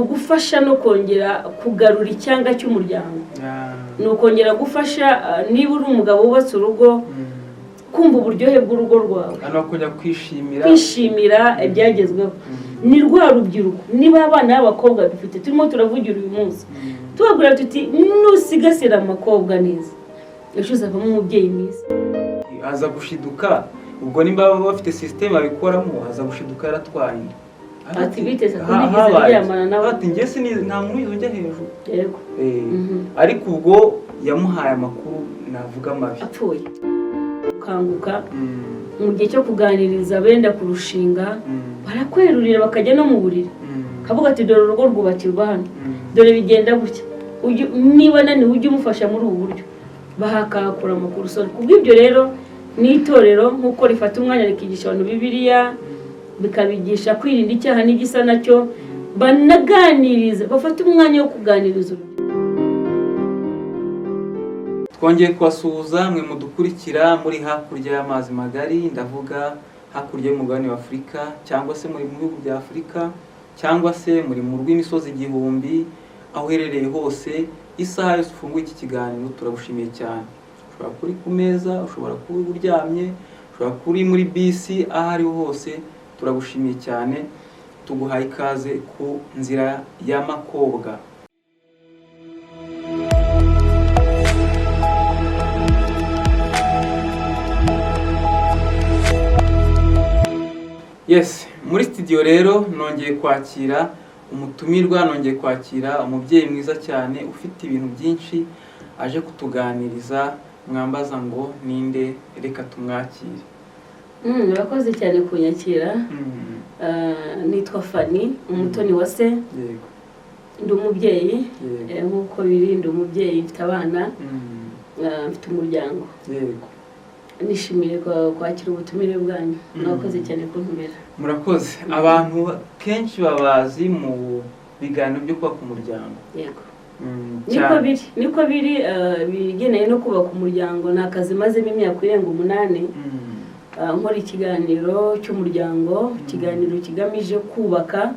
Gufasha no kongera kugarura icyanga cy'umuryango, ni ukongera gufasha, niba uri umugabo wubatse urugo, kumva uburyohe bw'urugo rwawe. Hano bakongera kwishimira. Kwishimira ibyagezweho. Ni rwa rubyiruko, niba abana b'abakobwa dufite turimo turavugira uyu munsi, tubabwira tuti: "Nusigasira amakobwa neza, ejo uzavamo umubyeyi mwiza." Aza gushiduka ubwo nimba baba bafite système babikoramo, aza gushiduka yaratwaye inda. Ati: "Biteze ko nigeze Habaye ndyamana nawe." Ati: "Njye nta muntu wigeze ujya hejuru." Ariko ubwo yamuhaye amakuru navuga mabi. Apfuye ukanguka mu gihe cyo kuganiriza benda kurushinga, barakwerurira bakajya no mu buriri, kavuga ati: "Dore urugo rwubakirwa hano, dore bigenda gutya. Niba ananiwe ujye umufasha muri ubu buryo." Bahakahakura amakuru. So kubw'ibyo rero n'itorero nk'uko rifata umwanya rikigisha abantu Bibiliya, bikabigisha kwirinda icyaha n'igisa nacyo, banaganiriza, bafate umwanya wo kuganiriza urubyiruko. Twongeye kubasuhuza mwe mudukurikira muri hakurya y'amazi magari, ndavuga hakurya y'umugabane wa Afurika, cyangwa se muri mu bihugu bya Afurika, cyangwa se muri mu rw'imisozi igihumbi. Aho uherereye hose, isaha yose ufunguye iki kiganiro, turagushimiye cyane. Ushobora kuba uri ku meza, ushobora kuba uryamye, ushobora kuba uri muri bisi, aho ariho hose turagushimiye cyane, tuguhaye ikaze ku nzira y'amakobwa. Yes, muri studio rero nongeye kwakira umutumirwa, nongeye kwakira umubyeyi mwiza cyane ufite ibintu byinshi aje kutuganiriza. Mwambaza ngo ninde? Reka tumwakire. Urakoze cyane kunyakira. Nitwa Fanny Umutoni wa se. Ndi umubyeyi. Nk'uko biri, ndi umubyeyi, mfite abana, mfite umuryango. Nishimiye kwakira ubutumire bwanyu. Mwakoze cyane kuntumira. Murakoze. Abantu kenshi babazi mu biganiro byo kubaka umuryango. Yego. Niko Cyane. biri, niko biri. Ibigendanye no kubaka umuryango ni akazi mazemo imyaka irenga 8, nkora ikiganiro cy'umuryango, ikiganiro kigamije kubaka,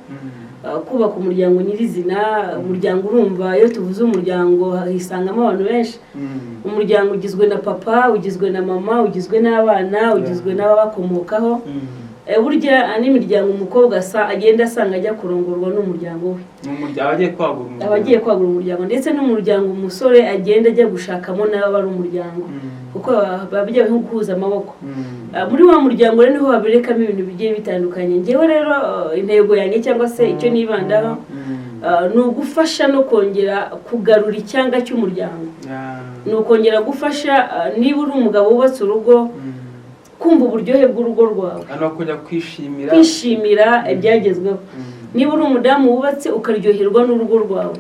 kubaka umuryango nyirizina. Umuryango, urumva, iyo tuvuze umuryango hisangamo abantu benshi. Umuryango ugizwe na papa, ugizwe na mama, ugizwe n'abana, ugizwe n'ababakomokaho. Burya n'imiryango umukobwa asa agenda asanga ajya kurongorwa n'umuryango we. Ni umuryango abagiye kwagura umuryango. Aba agiye kwagura umuryango, ndetse n'umuryango umusore agenda ajya gushakamo nawe aba ari umuryango, kuko baba bijya nko guhuza amaboko. Muri wa muryango rero niho haberekamo ibintu bigiye bitandukanye. Ngewe rero, intego yanjye cyangwa se icyo nibandaho, ni ugufasha no kongera kugarura icyanga cy'umuryango. Ni ukongera gufasha, niba uri umugabo wubatse urugo, kumva uburyohe bw'urugo rwawe. Hano bakongera kwishimira. Kwishimira ibyagezweho. Niba uri umudamu wubatse, ukaryoherwa n'urugo rwawe.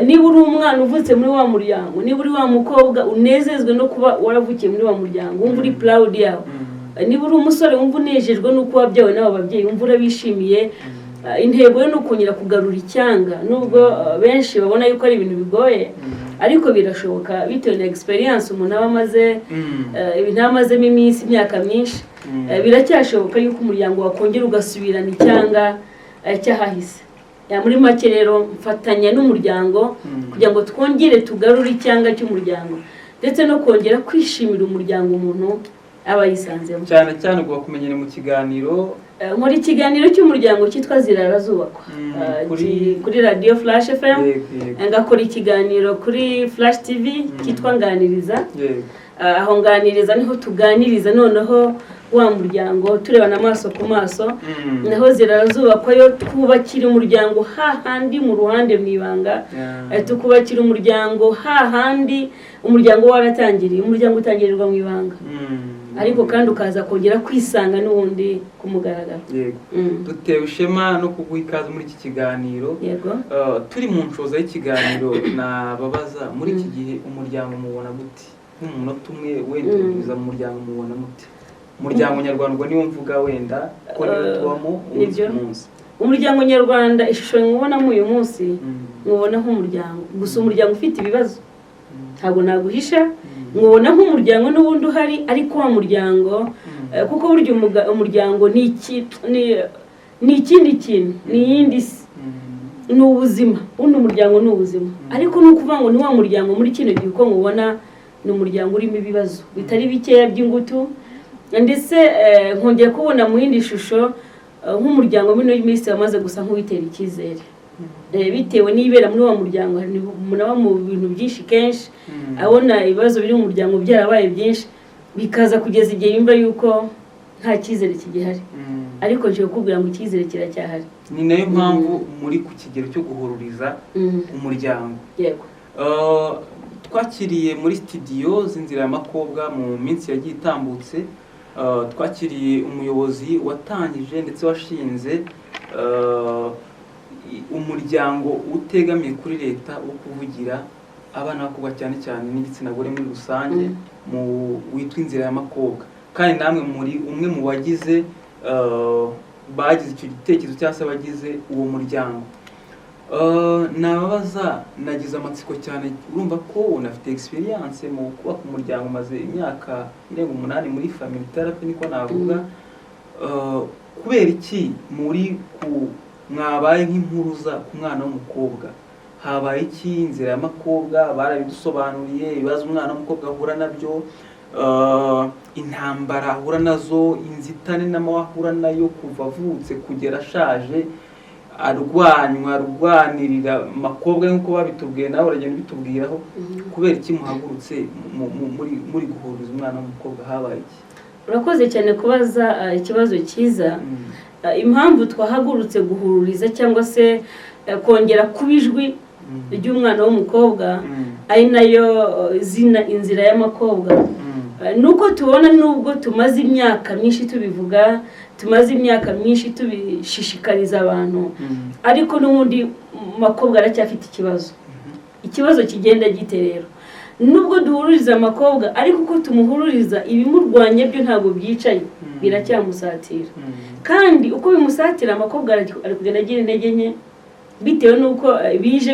Niba uri umwana uvutse muri wa muryango, niba uri wa mukobwa, unezezwe no kuba waravukiye muri wa muryango, wumva uri proud yawo. Niba uri umusore, wumva unejejwe n'uko wabyawe n'abo babyeyi, wumva urabishimiye. Intego yo ni ukongera kugarura icyanga, nubwo benshi babona yuko ari ibintu bigoye, ariko birashoboka bitewe na experience umuntu aba amaze, ibintu aba amazemo iminsi, imyaka myinshi. Biracyashoboka yuko umuryango wakongera ugasubirana icyanga cy'ahahise. Muri make rero mfatanya n'umuryango kugira ngo twongere tugarure icyanga cy'umuryango, ndetse no kongera kwishimira umuryango umuntu aba yisanzemo. Cyane cyane ubwo bakumenyere mu kiganiro. Nkora ikiganiro cy'umuryango cyitwa Zirara Zubakwa, kuri radiyo Flash FM. yego yego Ngakora ikiganiro kuri Flash TV cyitwa Nganiriza. Aho Nganiriza niho tuganiriza noneho wa muryango, turebana amaso ku maso. Naho Zirara Zubakwa yo twubakira umuryango hahandi mu ruhande, mu ibanga. Tukubakira umuryango hahandi umuryango waratangiriye. Umuryango utangirirwa mu ibanga, ariko kandi ukaza kongera kwisanga n'ubundi ku mugaragaro. Dutewe ishema no kuguha ikaze muri iki kiganiro. Turi mu nshoza y'ikiganiro, nababaza: muri iki gihe umuryango mubona gute? Nk'umunota umwe wenda, utubiza mu muryango mubona mute? Umuryango nyarwanda ubwo niwo mvuga wenda, ko niwo tubamo umunsi ku munsi. Umuryango nyarwanda, ishusho mwubonamo uyu munsi, mwubona nk'umuryango gusa, umuryango ufite ibibazo, ntabwo naguhisha. Mwubona nk'umuryango n'ubundi uhari, ariko wa muryango, kuko burya umuryango ni ikindi kintu, ni iyindi si. Ni ubuzima, ubundi umuryango ni ubuzima, ariko ni ukuvuga ngo ni wa muryango muri kino gihe uko mubona ni umuryango urimo ibibazo bitari bikeya by'ingutu. Ndetse nkongera kubona mu yindi shusho nk'umuryango muri ino minsi wamaze gusa nk'uwitera icyizere bitewe n'ibera muri wa muryango. Hari umuntu aba mu bintu byinshi kenshi, abona ibibazo biri mu muryango byarabaye byinshi, bikaza kugeza igihe yumva yuko nta cyizere kigihari, ariko nje kukubwira ngo icyizere kiracyahari. Ni nayo mpamvu muri ku kigero cyo guhururiza umuryango. Yego. Twakiriye muri studio z'Inzira y'Amakobwa mu minsi yagiye itambutse, twakiriye umuyobozi watangije ndetse washinze umuryango utegamiye kuri leta wo kuvugira abana b'abakobwa cyane cyane n'igitsina gore muri rusange, mu witwa Inzira y'Amakobwa. Kandi namwe muri umwe mu bagize bagize icyo gitekerezo cyangwa se bagize uwo muryango. Nababaza, nagize amatsiko cyane. Urumva ko unafite experience mu kubaka umuryango, umaze imyaka irenga 8 muri family therapy, niko navuga. Kubera iki muri ku mwabaye nk'impuruza ku mwana w'umukobwa? Habaye iki? Inzira y'Amakobwa barabidusobanuriye, ibibazo umwana w'umukobwa ahura nabyo, intambara ahura nazo, inzitane n'amahwa ahura nayo kuva avutse kugera ashaje, arwanywa, arwanirira makobwa nk'uko babitubwiye, nawe uragenda ubitubwiraho. Kubera iki muhagurutse muri guhuriza umwana w'umukobwa? Habaye iki? Urakoze cyane kubaza ikibazo cyiza. Impamvu twahagurutse guhururiza cyangwa se kongera kuba ijwi ry'umwana w'umukobwa, ari nayo zina Inzira y'Amakobwa, nuko tubona nubwo tumaze imyaka myinshi tubivuga, tumaze imyaka myinshi tubishishikariza abantu, ariko n'ubundi makobwa aracyafite ikibazo. Ikibazo kigenda gite rero? Nubwo duhururiza amakobwa, ariko uko tumuhururiza, ibimurwanya byo ntabwo byicaye, biracyamusatira. Kandi uko bimusatira, amakobwa ari kugenda agira intege nke bitewe n'uko bije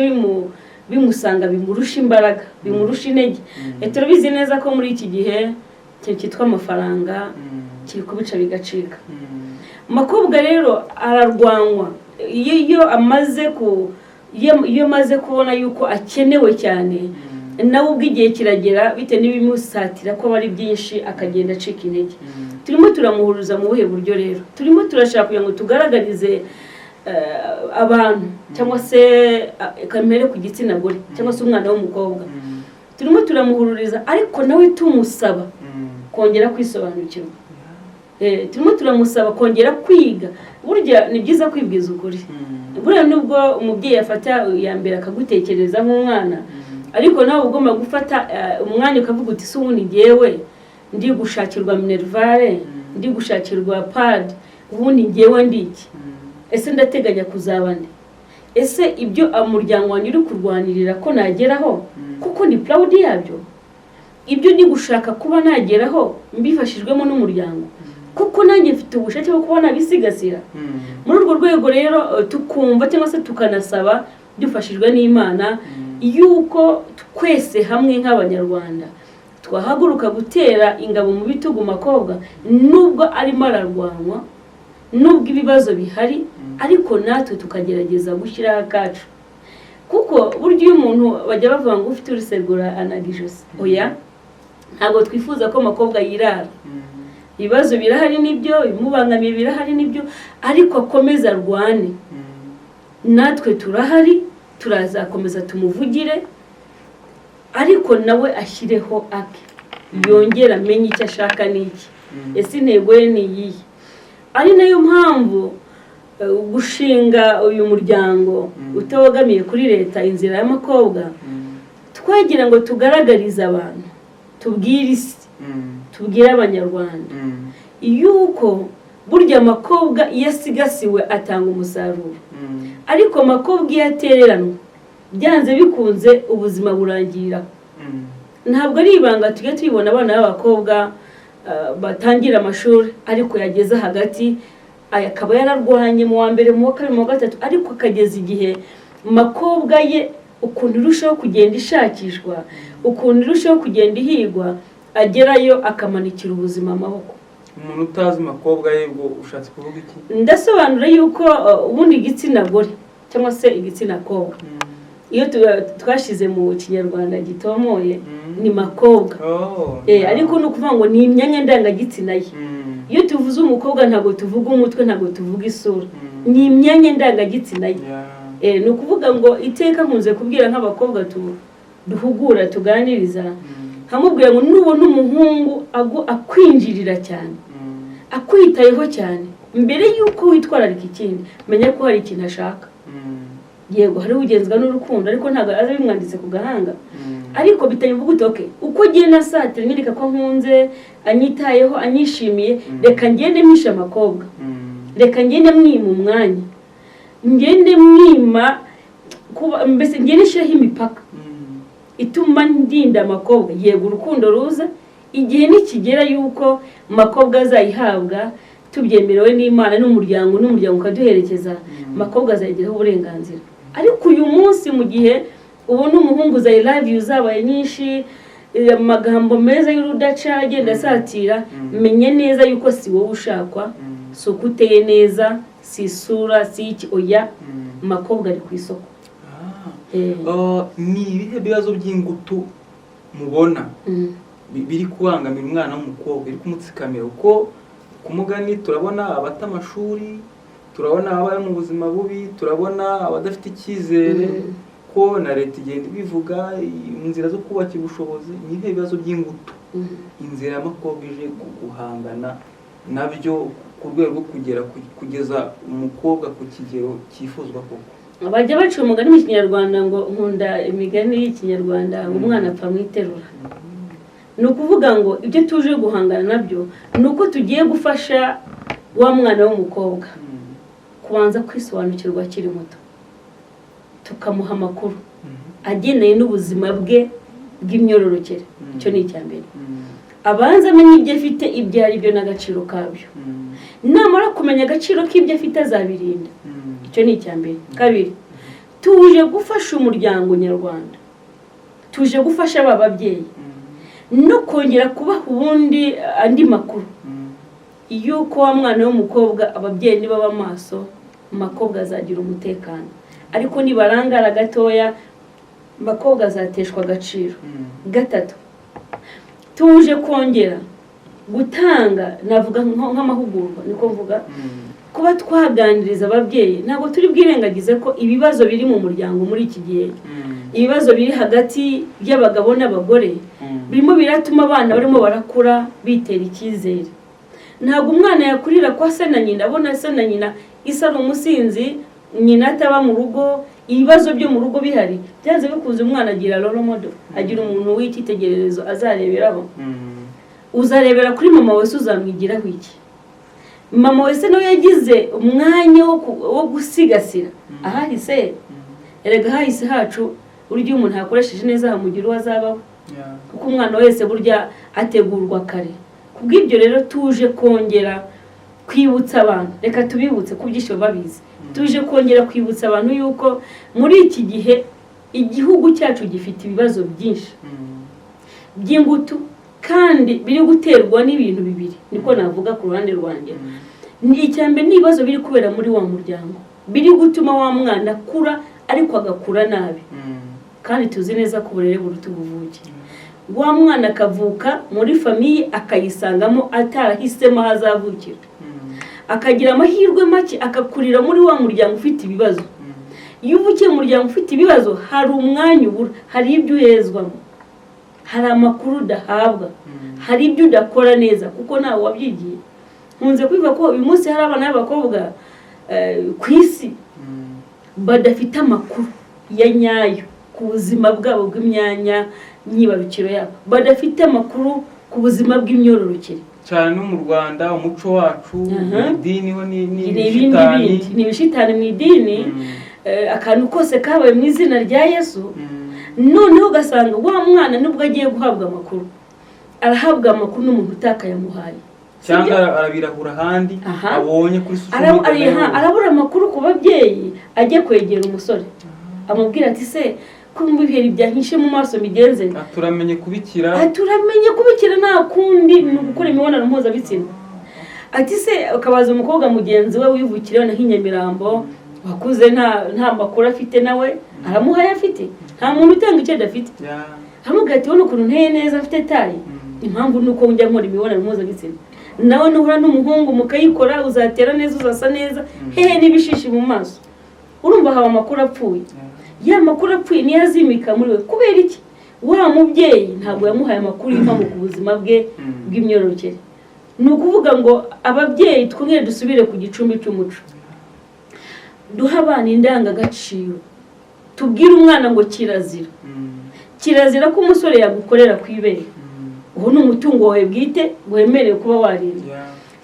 bimusanga bimurusha imbaraga, bimurusha intege. Turabizi neza ko muri iki gihe ikintu cyitwa amafaranga kiri kubica bigacika. Amakobwa rero ararwanywa. Iyo amaze kubona yuko akenewe cyane, nawe ubwo igihe kiragera, bitewe n'ibimusatira ko aba ari byinshi, akagenda acika intege. Turimo turamuhuriza mu buhe buryo rero? Turimo turashaka kugira ngo tugaragarize abantu, cyangwa se kamere ku gitsina gore, cyangwa se umwana w'umukobwa. Turimo turamuhururiza, ariko nawe tumusaba kongera kwisobanukirwa. Turimo turamusaba kongera kwiga. Burya ni byiza kwibwiza ukuri. Buriya nubwo umubyeyi afata iya mbere akagutekereza nk'umwana, ariko nawe ugomba gufata umwanya ukavuga uti: "Si ubundi ngewe ndi gushakirwa minerval, ndi gushakirwa pad, ubundi ngewe ndi iki? Ese ndateganya kuzaba nde? Ese ibyo umuryango wanjye uri kurwanirira ko nageraho, kuko ni proud yabyo, ibyo ndi gushaka kuba nageraho mbifashijwemo n'umuryango, kuko nanjye mfite ubushake bwo kuba nabisigasira?" Muri urwo rwego rero tukumva cyangwa se tukanasaba dufashijwe n'Imana yuko twese hamwe nk'Abanyarwanda twahaguruka gutera ingabo mu bitugu makobwa, nubwo arimo ararwanwa, nubwo ibibazo bihari, ariko natwe tukagerageza gushyiraho akacu. Kuko burya iyo umuntu bajya bavuga ngo ufite urusegura anaga ijosi, oya, ntabwo twifuza ko amakobwa yirara. Ibibazo birahari nibyo, ibimubangamiye birahari nibyo, ariko akomeze arwane. Natwe turahari, turazakomeza tumuvugire, ariko nawe ashyireho ake, yongere amenye icyo ashaka n'iki, ese intego ye ni iyihe? Ari nayo mpamvu gushinga uyu muryango utabogamiye kuri leta, Inzira y'Amakobwa, twagira ngo tugaragarize abantu, tubwire isi, tubwire Abanyarwanda yuko burya amakobwa iyo asigasiwe atanga umusaruro, ariko amakobwa iyo atereranwa, byanze bikunze ubuzima burangirira. Ntabwo ari ibanga, tujya tubibona abana b'abakobwa batangira amashuri, ariko yageze hagati akaba yararwanye mu wa mbere, mu wa kabiri, mu wa gatatu, ariko akageza igihe makobwa ye ukuntu irushaho kugenda ishakishwa, ukuntu irushaho kugenda ihigwa, agerayo akamanikira ubuzima amaboko. Umuntu utazi makobwa ye, ubwo ushatse kuvuga iki? Ndasobanura yuko ubundi igitsina gore cyangwa se igitsina kobwa. Iyo twashyize mu Kinyarwanda gitomoye ni makobwa. Ariko ni ukuvuga ngo ni imyanya ndangagitsina ye. Iyo tuvuze umukobwa, ntabwo tuvuga umutwe, ntabwo tuvuga isura, ni imyanya ndangagitsina ye. Ni ukuvuga ngo iteka nkunze kubwira nk'abakobwa duhugura, tuganiriza, nkamubwira ngo nubona umuhungu akwinjirira cyane, akwitayeho cyane, mbere y'uko witwararika ikindi, menya ko hari ikintu ashaka. Yego, hariho ugenzwa n'urukundo, ariko ntabwo aza bimwanditse ku gahanga. Ariko bitabivuga uti: "Okay, uko ugenda asatira nyereka ko nkunze, anyitayeho, anyishimiye, reka ngende mpisha amakobwa, reka ngende mwima umwanya, ngende mwima kuba, mbese ngende nshyiraho imipaka ituma ndinda amakobwa." Yego, urukundo ruza igihe nikigera yuko makobwa azayihabwa, tubyemerewe n'Imana n'umuryango ukaduherekeza, makobwa azayigiraho uburenganzira. Ariko uyu munsi, mu gihe ubona umuhungu za "I love you" zabaye nyinshi, amagambo meza y'urudaca agenda asatira, menye neza yuko si wowe ushakwa, si uko uteye neza, si isura, si iki, oya, makobwa ari ku isoko. Ni ibihe bibazo by'ingutu mubona biri kubangamira umwana w'umukobwa, biri kumutsikamira? Kuko ku mugani turabona abata amashuri, turabona ababaye mu buzima bubi, turabona abadafite icyizere, ko na leta igenda ibivuga, inzira zo kubakira ubushobozi. Ni ibihe bibazo by'ingutu inzira y'amakobwa ije guhangana nabyo ku rwego rwo kugera kugeza umukobwa ku kigero cyifuzwa koko? Bajya baca umugani mu Kinyarwanda ngo, nkunda imigani y'Ikinyarwanda, ngo umwana apfa mu iterura. Ni ukuvuga ngo ibyo tuje guhangana nabyo ni uko tugiye gufasha wa mwana w'umukobwa kubanza kwisobanukirwa akiri muto, tukamuha amakuru agendanye n'ubuzima bwe bw'imyororokere. Icyo ni icya mbere. Abanza amenye ibyo afite ibyo ari byo n'agaciro kabyo. Namara kumenya agaciro k'ibyo afite, azabirinda. Icyo ni icya mbere. Kabiri, tuje gufasha umuryango nyarwanda, tuje gufasha ba babyeyi no kongera kubaha ubundi andi makuru y'uko wa mwana w'umukobwa, ababyeyi nibaba maso, amakobwa azagira umutekano, ariko nibarangara gatoya, amakobwa azateshwa agaciro. Gatatu, tuje kongera gutanga, navuga nk'amahugurwa, niko mvuga, kuba twaganiriza ababyeyi. Ntabwo turi bwirengagize ko ibibazo biri mu muryango muri iki gihe, ibibazo biri hagati y'abagabo n'abagore, birimo biratuma abana barimo barakura bitera icyizere. Ntabwo umwana yakurira kwa se na nyina abona se na nyina, ise ari umusinzi, nyina ataba mu rugo, ibibazo byo mu rugo bihari. Byanze bikunze umwana agira role model, agira umuntu w'icyitegererezo azareberaho. Uzarebera kuri mama wese, uzamwigiraho iki? Mama wese nawe yagize umwanya wo gusigasira ahahise. Erega ahahise hacu, burya iyo umuntu yakoresheje neza hamugira uwo azabaho, kuko umwana wese burya ategurwa kare. Kubw'ibyo rero, tuje kongera kwibutsa abantu, reka tubibutse ko byinshi baba babizi, tuje kongera kwibutsa abantu yuko muri iki gihe igihugu cyacu gifite ibibazo byinshi by'ingutu, kandi biri guterwa n'ibintu bibiri, niko navuga ku ruhande rwanjye. Ni icya mbere, ni ibibazo biri kubera muri wa muryango, biri gutuma wa mwana akura, ariko agakura nabi. Kandi tuzi neza ko uburere buruta ubuvuke. Wa mwana akavuka muri famille, akayisangamo atarahisemo aho azavukira, akagira amahirwe make akakurira muri wa muryango ufite ibibazo. Iyo uvukiye mu muryango ufite ibibazo, hari umwanya ubura, hari ibyo uhezwamo, hari amakuru udahabwa, hari ibyo udakora neza kuko ntawe wabyigiye. Nkunze kubivuga ko uyu munsi hari abana b'abakobwa ku isi badafite amakuru ya nyayo ku buzima bwabo bw'imyanya myibarukiro yabo, badafite amakuru ku buzima bw'imyororokere. Cyane no mu Rwanda, umuco wacu, mu idini ho ni Ni ibindi ibishitani. Bindi ni ibishitani mu idini. Akantu kose kabaye mu izina rya Yesu. Noneho ugasanga wa mwana, nubwo agiye guhabwa amakuru, arahabwa amakuru n'umuntu utakayamuhaye. Cyangwa arabirahura ahandi abonye kuri social media nayo. Arabura amakuru ku babyeyi, ajya kwegera umusore, amubwira ati: "Se kumva ibiheri byanhishe mu maso, migenze nte?" Ah, turamenye kubikira. Ati: "Uramenye kubikira, nta kundi, ni ugukora imibonano mpuzabitsina." Ati se ukabaza umukobwa mugenzi we wivukira wenda nk'i Nyamirambo. Wakuze nta makuru afite, nawe aramuha ayo afite. Nta muntu utanga icyo adafite. Aramubwira ati: "Ubona ukuntu nteye neza, mfite taille? Impamvu ni uko njya nkora imibonano mpuzabitsina." Nawe nuhura n'umuhungu mukayikora, uzatera neza, uzasa neza, hehe n'ibishishi mu maso. Urumva haba amakuru apfuye. Ya makuru apfuye niyo azimika muri we. Kubera iki? Wa mubyeyi ntabwo yamuhaye amakuru y'impamvu ku buzima bwe bw'imyororokere. Ni ukuvuga ngo ababyeyi twongere dusubire ku gicumbi cy'umuco, duhe abana indangagaciro, tubwire umwana ngo kirazira, kirazira ko umusore yagukorera ku ibere. Uwo ni umutungo wawe bwite wemerewe kuba warinda.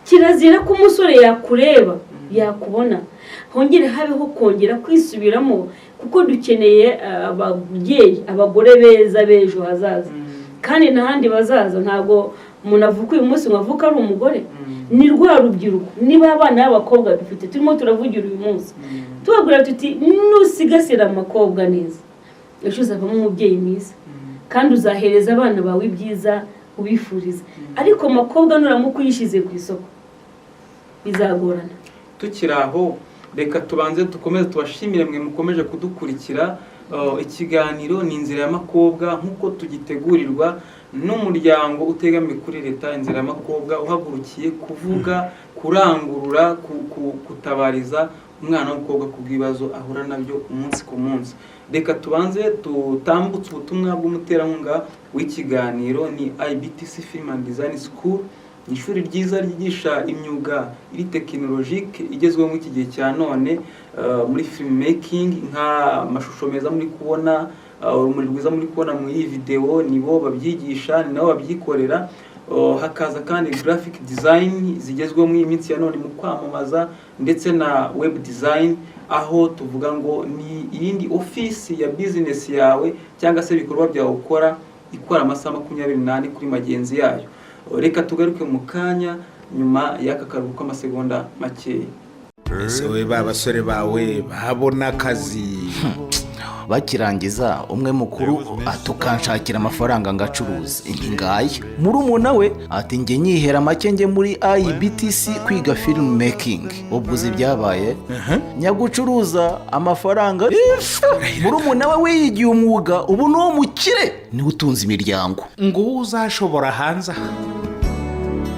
Kirazira ko umusore yakureba, yakubona. Hongere habeho kongera kwisubiramo, kuko dukeneye ababyeyi, abagore beza b'ejo hazaza. Kandi n'ahandi bazaza, ntabwo umuntu avuka uyu munsi ngo avuke ari umugore. Ni rwa rubyiruko, niba abana b'abakobwa dufite turimo turavugira uyu munsi, tubabwira tuti: "Nusigasira amakobwa neza, ejo uzavamo umubyeyi mwiza, kandi uzahereza abana bawe ibyiza ubifuriza. Ariko makobwa nuramuka uyishyize ku isoko, bizagorana." Tukiri aho, reka tubanze dukomeze tubashimire mwe mukomeje kudukurikira. Ikiganiro ni Inzira y'Amakobwa, nk'uko tugitegurirwa n'umuryango utegamiye kuri leta Inzira y'Amakobwa, uhagurukiye kuvuga, kurangurura, kutabariza umwana w'umukobwa ku bw'ibibazo ahura nabyo umunsi ku munsi. Reka tubanze tutambutse ubutumwa bw'umuterankunga w'ikiganiro, ni IBTC Film and Design School. Ni ishuri ryiza ryigisha imyuga iri technologique igezweho muri iki gihe cya none, muri film making, nk'amashusho meza muri kubona, urumuri rwiza muri kubona muri iyi video, nibo babyigisha, ni nabo babyikorera. Hakaza kandi graphic design zigezweho muri iyi minsi ya none mu kwamamaza, ndetse na web design, aho tuvuga ngo ni iyindi ofisi ya business yawe cyangwa se ibikorwa byawe ukora, ikora amasaha 24 kuri magenzi yayo. Reka tugaruke mu kanya nyuma y'aka karuhuko k'amasegonda makeya. Ese we, ba basore bawe babona akazi? Bakirangiza, umwe mukuru ati: "Ukanshakira amafaranga ngacuruza." Inti ngaya. Murumuna we ati: "Njye nyihera make, njye muri IBTC kwiga film making." Ubwo uzi ibyabaye? Nyagucuruza amafaranga, murumuna we wiyigiye umwuga, ubu ni uwo mukire, niwe utunze imiryango. Ngo uwo uzashobora hanze aha.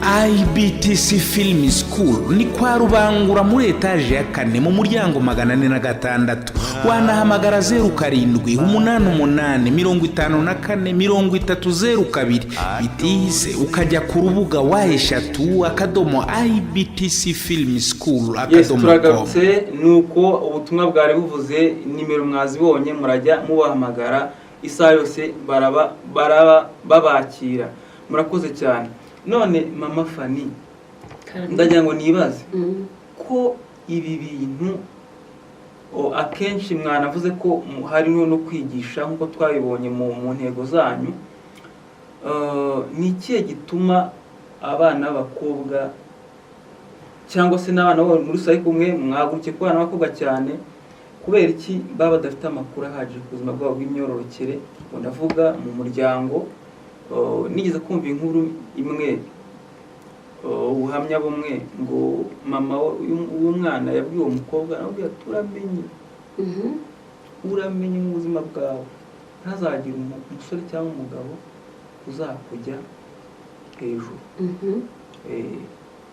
IBTC Film School ni kwa Rubangura, muri etaje ya kane, mu muryango 406. Wanahamagara 0788543002. Bitihise ukajya ku rubuga www.ibtcfilmschool Yes. .com. Turagarutse. Ni uko ubutumwa bwari buvuze, nimero mwazibonye, murajya mubahamagara isaha yose, baraba babakira. Murakoze cyane. None mama Fani, ndagira ngo nibaze ko ibi bintu akenshi mwanavuze ko harimo no kwigisha, nk'uko twabibonye mu ntego zanyu. Ni ikihe gituma abana b'abakobwa cyangwa se n'abana bo muri rusange, kumwe mwahagurukiye ku bana b'abakobwa cyane, kubera iki baba badafite amakuru ahagije ku buzima bwabo bw'imyororokere? Ngo ndavuga mu muryango, nigeze kumva inkuru imwe, ubuhamya bumwe, ngo mama w'umwana yabwiye uwo mukobwa, aramubwira ati: "Uramenye, uramenye mu buzima bwawe ntazagire umusore cyangwa umugabo uzakujya hejuru."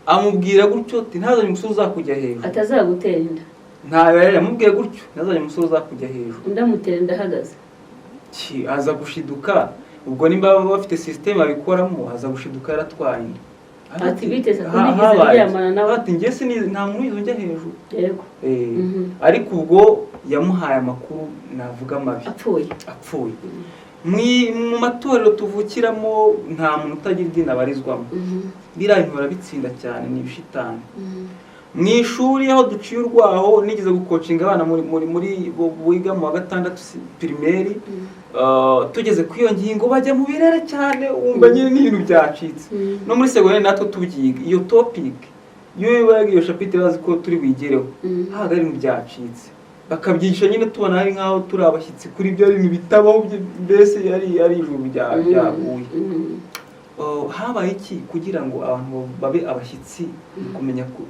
Amubwira gutyo ati: "Ntazagire umusore uzakujya hejuru." Atazagutera inda. Ntayo yari yamubwiye gutyo, "Ntazagire umusore uzakujya hejuru." Undi amutera inda ahagaze. Aza gushiduka ubwo, nimba baba bafite système babikoramo, aza gushiduka yaratwaye inda. Ati: "Bite se ko nigeze Habaye iki?" ndyamana nawe?" Ati: "Njye nta muntu wigeze unjya hejuru." Ariko ubwo yamuhaye amakuru navuga mabi. Apfuye. Apfuye. Mu matorero tuvukiramo, nta muntu utagira idini abarizwamo. Biriya bintu barabitsinda cyane, ni ibishitani. Mu ishuri aho duciye urwaho, nigeze gukocinga abana muri biga mu wa gatandatu primaire. Tugeze ku iyo ngingo bajya mu birere cyane, wumva nyine n'ibintu byacitse. No muri segonderi natwe tubyiga iyo topic, iyo bibaga iyo chapitre bazi ko turi buyigereho, habaga ari ibintu byacitse, bakabyigisha nyine tubona ari nk'aho turi abashyitsi kuri ibyo, ari ibintu bitabaho, mbese ari ijuru ryaguye. Habaye iki kugira ngo abantu babe abashyitsi mu kumenya ku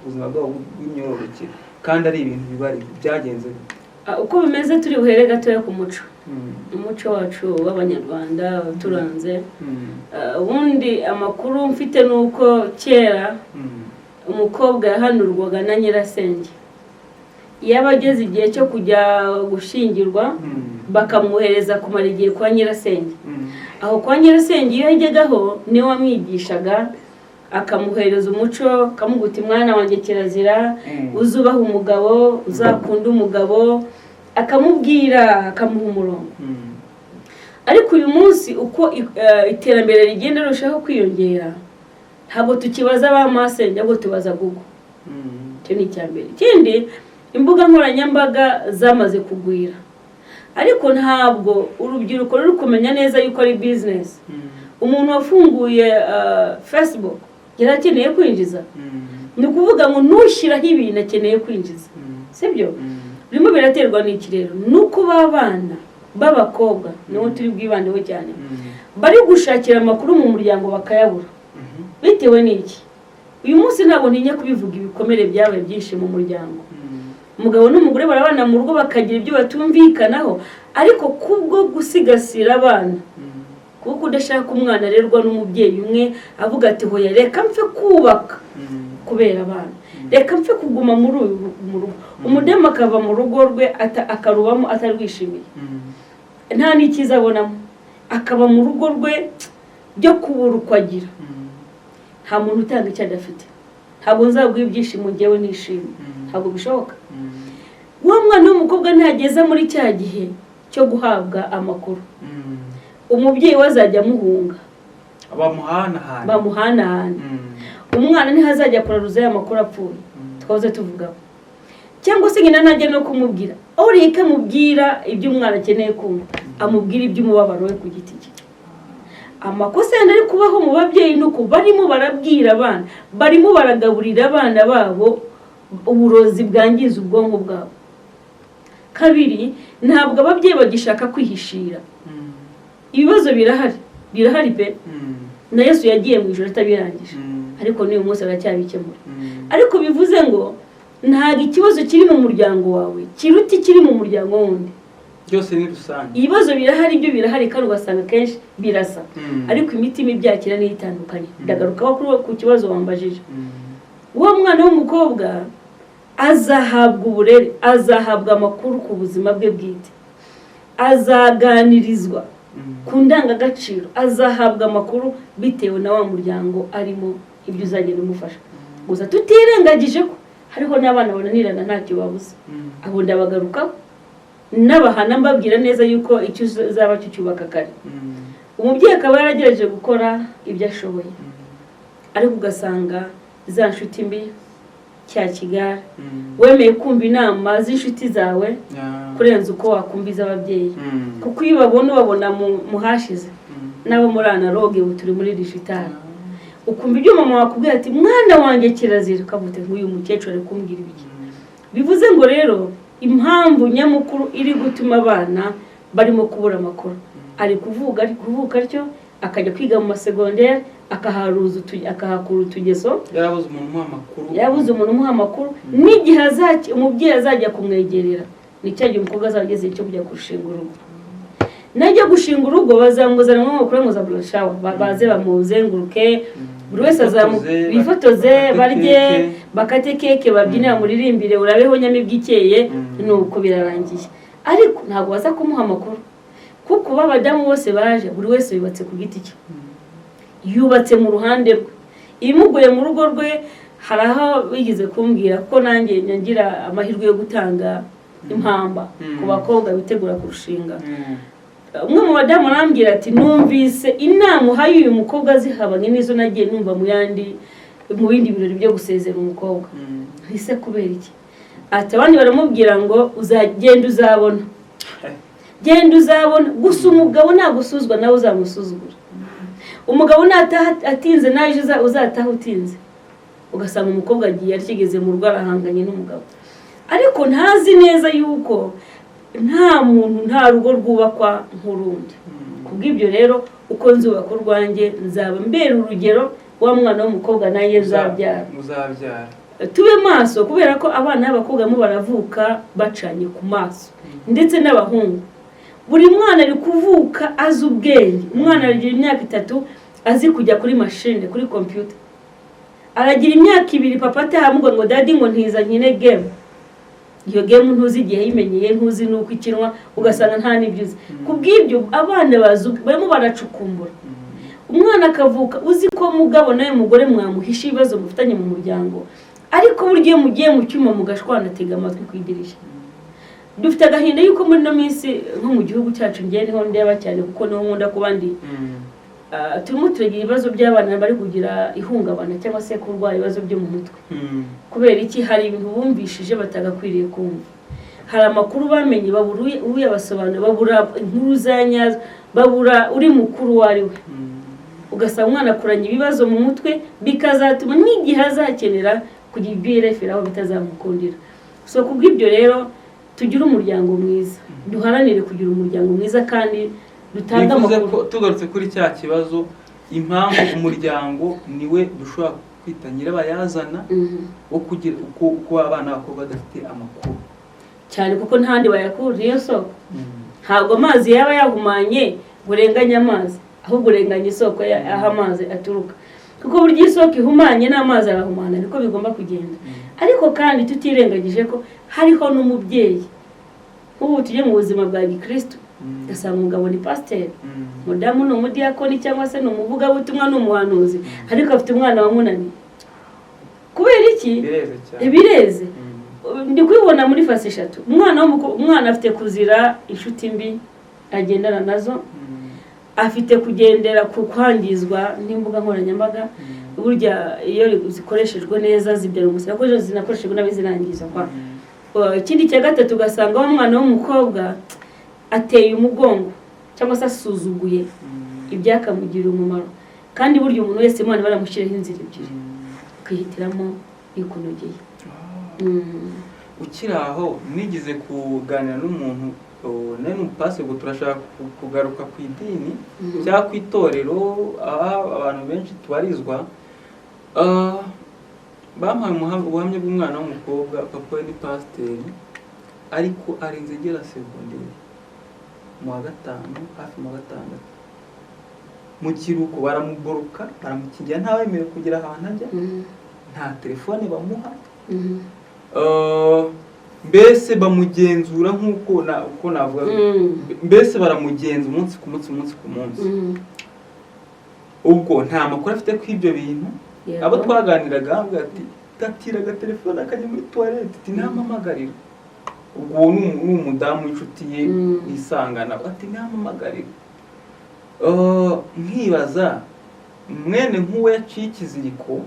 buzima bwabo bw'imyororokere? Kandi ari ibintu bibari byagenze bite? Uko bimeze, turi buhere gatoya ku muco, umuco wacu w'Abanyarwanda uturanze. Ubundi amakuru mfite ni uko kera umukobwa yahanurwaga na nyirasenge. Iyo aba ageze igihe cyo kujya gushyingirwa, bakamwohereza kumara igihe kwa nyirasenge. Aho kwa nyirasenge iyo yajyagaho, niwe wamwigishaga, akamuhereza umuco, akamuguta: "Mwana wanjye, kirazira, uzubaha umugabo, uzakunda umugabo," akamubwira, akamuha umurongo. Ariko uyu munsi, uko iterambere rigenda rirushaho kwiyongera, ntabwo tukibaza ba masenge, ahubwo tubaza Google. Icyo ni icya mbere. Ikindi, imbuga nkoranyambaga zamaze kugwira, ariko ntabwo urubyiruko ruri kumenya neza yuko ari business. Umuntu wafunguye Facebook yari akeneye kwinjiza. Ni ukuvuga ngo ntushyiraho ibintu akeneye kwinjiza, sibyo? Birimo biraterwa n'iki rero? Ni uko b'abana b'abakobwa, niho turi bwibandeho cyane, bari gushakira amakuru mu muryango bakayabura. Bitewe n'iki? Uyu munsi ntabwo ntinya kubivuga, ibikomere byabaye byinshi mu muryango. Umugabo n'umugore barabana mu rugo, bakagira ibyo batumvikanaho, ariko kubwo gusigasira abana, kuko udashaka umwana arerwa n'umubyeyi umwe, avuga ati: "Hoya, reka mfe kubaka kubera abana, reka mfe kuguma muri uyu mu rugo." Umudamu akava mu rugo rwe, akarubamo atarwishimiye, nta n'ikiza abonamo, akaba mu rugo rwe byo kubura uko agira. Nta muntu utanga icyo adafite. Ntabwo nzaguha ibyishimo ngewe nishimye, ntabwo bishoboka. Wa mwana w'umukobwa ntageza muri cya gihe cyo guhabwa amakuru, umubyeyi we azajya amuhunga. Bamuhanahana. Bamuhanahana. Umwana ntihazajya kuraruza ya makuru apfuye twahoze tuvugaho, cyangwa se nyina ntajya no kumubwira. Ureke amubwira ibyo umwana akeneye kumva, amubwira iby'umubabaro we ku giti cye. Amakosa yandi ari kubaho mu babyeyi ni uko barimo barabwira abana, barimo baragaburira abana babo uburozi bwangiza ubwonko bwabo. Kabiri, ntabwo ababyeyi bagishaka kwihishira. Ibibazo birahari, birahari pe. Na Yesu yagiye mu ijoro atabirangije, ariko n'uyu munsi aracyabikemura. Ariko bivuze ngo ntabwo ikibazo kiri mu muryango wawe kiruta ikiri mu muryango wundi. Byose ni rusange. Ibibazo birahari, ibyo birahari, kandi ugasanga akenshi birasa, ariko imitima ibyakira niyo itandukanye. Ndagarukaho ku kibazo wambajije. Uwo mwana w'umukobwa azahabwa uburere, azahabwa amakuru ku buzima bwe bwite, azaganirizwa ku ndangagaciro, azahabwa amakuru bitewe na wa muryango arimo, ibyo uzagenda umufasha. Gusa tutirengagije ko hariho n'abana bananirana ntacyo babuze. Abo ndabagarukaho n'abahana, mbabwira neza yuko icyo uzaba cyo cyubaka kare. Umubyeyi akaba yaragerageje gukora ibyo ashoboye, ariko ugasanga za nshuti mbi, cya kigare, wemeye kumva inama z'inshuti zawe kurenza uko wakumva iz'ababyeyi, kuko iyo ubabona, ubabona mu hashize n'abo muri analogue, ubu turi muri digital. Ukumva ibyo mama wakubwira ati: "Mwana wanjye, kirazira," ukavuga uti: "Nk'uyu mukecuru ari kumbwira ibiki?" Bivuze ngo rero impamvu nyamukuru iri gutuma abana barimo kubura amakuru, ari kuvuga, ari kuvuka atyo, akajya kwiga mu masegonderi, akahakura utugeso. Yarabuze umuntu umuha amakuru. Yabuze umuntu umuha amakuru. N'igihe umubyeyi azajya kumwegerera, ni cya gihe umukobwa azaba ageze igihe cyo kujya gushinga urugo. Najya gushinga urugo, bazamuzana nk'amakuru ngo za bridal shower, baze bamuzenguruke, buri wese azamu Bifotoze, bifotoze, bakate barye, keke. Bakate keke, babyine, bamuririmbire "Urabeho nyamibwa ikeye". Nuko birarangiye, ariko ntabwo baza kumuha amakuru, kuko b'abadamu bose baje, buri wese yubatse ku giti cye, yubatse mu ruhande rwe, ibimugoye mu rugo rwe. Hari aho bigeze kumbwira ko nanjye ngira amahirwe yo gutanga impamba ku bakobwa bitegura kurushinga. Umwe mu badamu arambwira ati: "Numvise inama uhaye uyu mukobwa zihabanye n'izo nagiye numva mu yandi, mu bindi birori byo gusezera umukobwa." Ese kubera iki? Ati: "Abandi baramubwira ngo uzagenda uzabona, genda uzabona gusa umugabo nagusuzwa nawe uzamusuzugura, umugabo nataha atinze nawe uzataha utinze." Ugasanga umukobwa agiye akigeze mu rugo arahanganye n'umugabo, ariko ntazi neza yuko nta muntu, nta rugo rwubakwa nk'urundi. Kubw'ibyo rero, uko nzubaka urwanjye, nzaba mbera urugero wa mwana w'umukobwa nanjye nzabyara. Muzabyara. Tube maso, kubera ko abana b'abakobwa barimo baravuka bacanye ku maso, ndetse n'abahungu. Buri mwana ari kuvuka azi ubwenge. Umwana aragira imyaka 3 azi kujya kuri mashine, kuri kompiyuta. Aragira imyaka 2, papa atahamubwa ngo "Daddy," ngo "ntiza nkine game." Iyo game ntuzi igihe yimenyeye, ntuzi n'uko ikinwa, ugasanga nta n'ibyo uzi. Ku bw'ibyo abana bazi, barimo baracukumbura. Umwana akavuka uzi ko mugabo nawe mugore mwamuhisha ibibazo mufitanye mu muryango, ariko burya iyo mugiye mu cyuma mugashwana, atega amatwi ku idirishya. Dufite agahinda yuko muri ino minsi, nko mu gihugu cyacu, ngewe niho ndeba cyane kuko niho nkunda kuba ndi, turimo turagira ibibazo by'abana bari kugira ihungabana cyangwa se kurwara ibibazo byo mu mutwe. Kubera iki? Hari ibintu bumvishije batagakwiriye kumva, hari amakuru bamenye babura uyabasobanura, babura inkuru za nyazo, babura uri mukuru uwo ari we. Ugasanga umwana akuranye ibibazo mu mutwe, bikazatuma n'igihe azakenera kugira ibyo yireferaho bitazamukundira. So ku bw'ibyo rero, tugire umuryango mwiza, duharanire kugira umuryango mwiza kandi dutange Bivuze amakuru. ko tugarutse kuri cya kibazo, impamvu umuryango niwe dushobora kwita nyirabayazana wo kugira uko uko abana b'abakobwa badafite amakuru. Cyane, kuko ntahandi bayakura, niyo soko. Ntabwo amazi yaba yahumanye ngo urenganye amazi, ahubwo urenganya isoko aho amazi aturuka, kuko burya iyo isoko ihumanye n'amazi arahumana, niko bigomba kugenda. Ariko kandi tutirengagije ko hariho n'umubyeyi. Nk'ubu tujye mu buzima bwa gikristo, ugasanga umugabo ni pasiteri, umudamu ni umudiyakoni cyangwa se ni umuvugabutumwa, ni umuhanuzi, ariko afite umwana wamunaniye. Kubera iki? Bireze cyane. Bireze. Ndi kubibona muri phase eshatu. Umwana afite kuzira inshuti mbi agendana nazo, afite kugendera ku kwangizwa n'imbuga nkoranyambaga. Burya iyo zikoreshejwe neza zibyara umusaruro, ariko iyo zinakoreshejwe nabi zirangiza kwa. Ikindi cya gatatu, ugasanga wa mwana w'umukobwa ateye umugongo cyangwa se asuzuguye ibyakamugirira umumaro. Kandi burya umuntu wese Imana baramushyiraho inzira ebyiri, ukihitiramo ikunogeye. Ukiri aho, nigeze kuganira n'umuntu, oh, nari n'umupasiteri, ubwo turashaka kugaruka ku idini cyangwa ku itorero aho abantu benshi tubarizwa. Bampaye ubuhamya bw'umwana w'umukobwa. Papa we ni pasiteri, ariko arinze agera segonderi mu wa gatanu, hafi mu wa gatandatu, mu kiruhuko baramuboroka, baramukingira, ntawemerewe kugira ahantu ajya, nta telefone bamuha. Mbese bamugenzura nk'uko uko navuga, mbese baramugenza umunsi ku munsi, umunsi ku munsi. Ubwo nta makuru afite ko ibyo bintu. Abo twaganiraga bavuga ati tatiraga telefone akajya muri toilette, ati ntampamagarira. Ubwo uwo ni umudamu w'inshuti ye isangana, ati ntampamagarira. Nkibaza mwene nk'uwo yaciye ikiziriko,